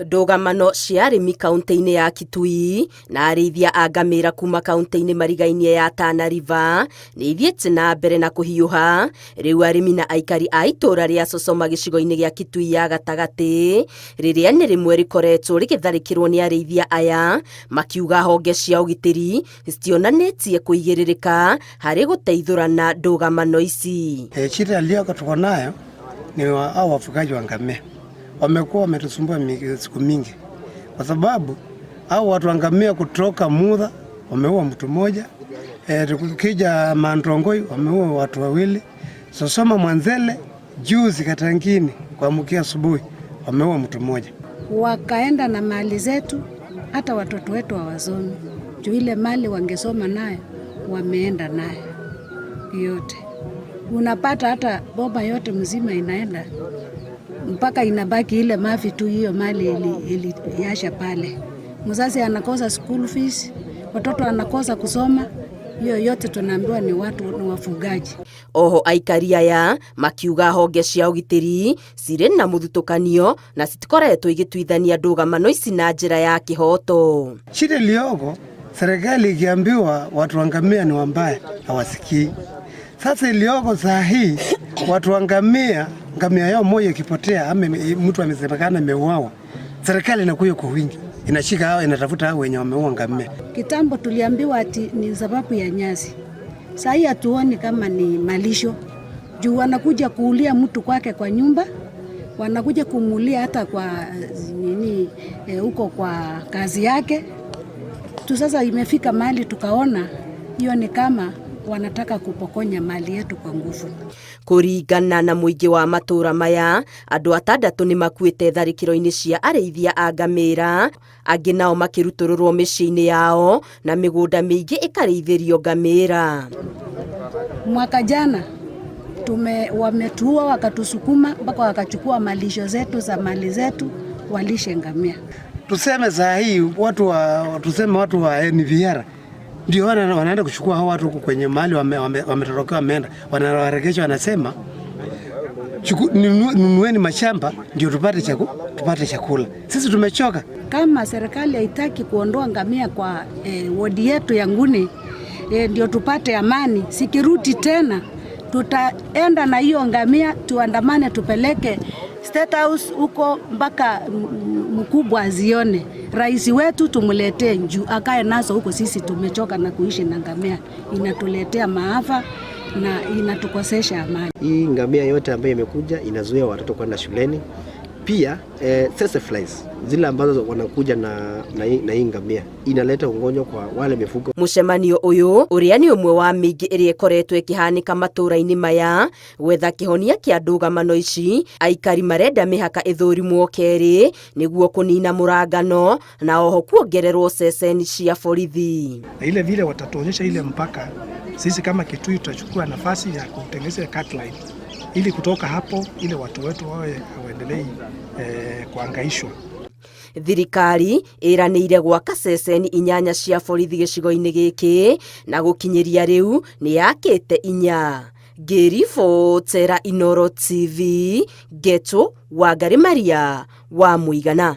Ndũgamano cia arĩmi kaunti-inĩ ya Kitui na arĩithia a ngamĩra kuma kaunti-inĩ marigainie ya Tana River nĩ ithiĩte na mbere na kũhiũha. Rĩu arĩmi na aikari a itũũra rĩa Sosoma gĩcigo-inĩ gĩa Kitui ya gatagatĩ, rĩrĩa nĩ rĩmwe rĩkoretwo rĩgĩtharĩkĩrwo nĩ arĩithia aya, makiuga honge cia ũgitĩri citionanĩtie kũigĩrĩrĩka harĩ gũteithũrana ndũgamano ici. Shida iliyoko tuko nayo ni hao wafugaji wa ngamia wamekuwa wametusumbua siku mingi, kwa sababu hao watu wa ngamia kutoka Mudha wameua mtu mmoja, tukija Mandongoi wameua watu wawili, Sosoma Mwanzele juzi Katangini kuamkia asubuhi wameua mtu mmoja. Wakaenda na mali zetu, hata watoto wetu hawasomi juu ile mali wangesoma nayo wameenda nayo yote. Unapata hata boma yote mzima inaenda mpaka inabaki ile mavi tu, hiyo mali iliacha pale. Mzazi anakosa school fees, watoto anakosa kusoma. Hiyo yote tunaambiwa ni watu ni wafugaji. Oho aikari aya makiuga honge cia ũgitĩri cirĩ na mũthutũkanio na citikoretwo igĩtuithania ndũgamano ici na njĩra ya kĩhoto. Shida iliyoko, serikali ikiambiwa watu wa ngamia ni wambaya hawasikii. Sasa iliyoko saa hii watu wa ngamia, ngamia yao moja ikipotea ama mtu amesemekana ameuawa, serikali inakuja kwa wingi, inashika hao, inatafuta hao wenye wameua ngamia. Kitambo tuliambiwa ati ni sababu ya nyasi, saa hii hatuoni kama ni malisho juu wanakuja kuulia mtu kwake kwa nyumba, wanakuja kumuulia hata kwa nini huko kwa kazi yake tu. Sasa imefika mahali tukaona hiyo ni kama wanataka kupokonya mali yetu kwa nguvu. Kũringana na mũingĩ wa matũũra maya, andũ atandatũ nĩ makuĩte tharĩkĩro-inĩ cia arĩithia a ngamĩra, angĩ nao makĩrutũrũrwo mĩciĩ-inĩ yao na mĩgũnda mĩingĩ ĩkarĩithĩrio ngamĩra. Mwaka jana wametuua wakatusukuma mpaka wakachukua malisho zetu za mali zetu walishe ngamia. Tuseme saa hii watu wa, tuseme watu wa NVR ndio wanaenda kuchukua hao watu huko kwenye mahali wametorokewa wameenda, wanawaregesha, wanasema nunueni mashamba ndio tupate chakula. Sisi tumechoka. Kama serikali haitaki kuondoa ngamia kwa wodi yetu ya Nguni, ndio tupate amani, sikiruti tena tutaenda na hiyo ngamia tuandamane, tupeleke State House huko mpaka mkubwa azione. Rais wetu tumletee juu akae nazo huko. Sisi tumechoka na kuishi na ngamia, inatuletea maafa na inatukosesha amani. Hii ngamia yote ambayo imekuja inazuia watoto kwenda shuleni. Pia tsetse flies zile ambazo wanakuja na hii ngamia inaleta ugonjwa kwa wale mifugo. Mũcemanio ũyũ ũrĩa nĩ ũmwe wa mĩingĩ ĩrĩa ĩkoretwo ĩkĩhanĩka matũũra-inĩ maya gwetha kĩhonia kĩa ndũgamano ici, aikari marenda mĩhaka ĩthũrimwo kerĩ nĩguo kũnina mũrangano na oho kuongererwo ceceni cia borithi. Na ile vile watatuonyesha ile mpaka, sisi kama Kitui tutachukua nafasi ya kutengeneza cut line ili kutoka hapo ile watu wetu wawe hawaendelei kuangaishwa. Thirikari ĩranĩire gwaka ceceni 8 cia borithi gĩcigo-inĩ gĩkĩ na gũkinyĩria rĩu nĩ yakĩte 4. Ngĩribotera Inooro TV, Ngetũ Wangari Maria wa Mũigana.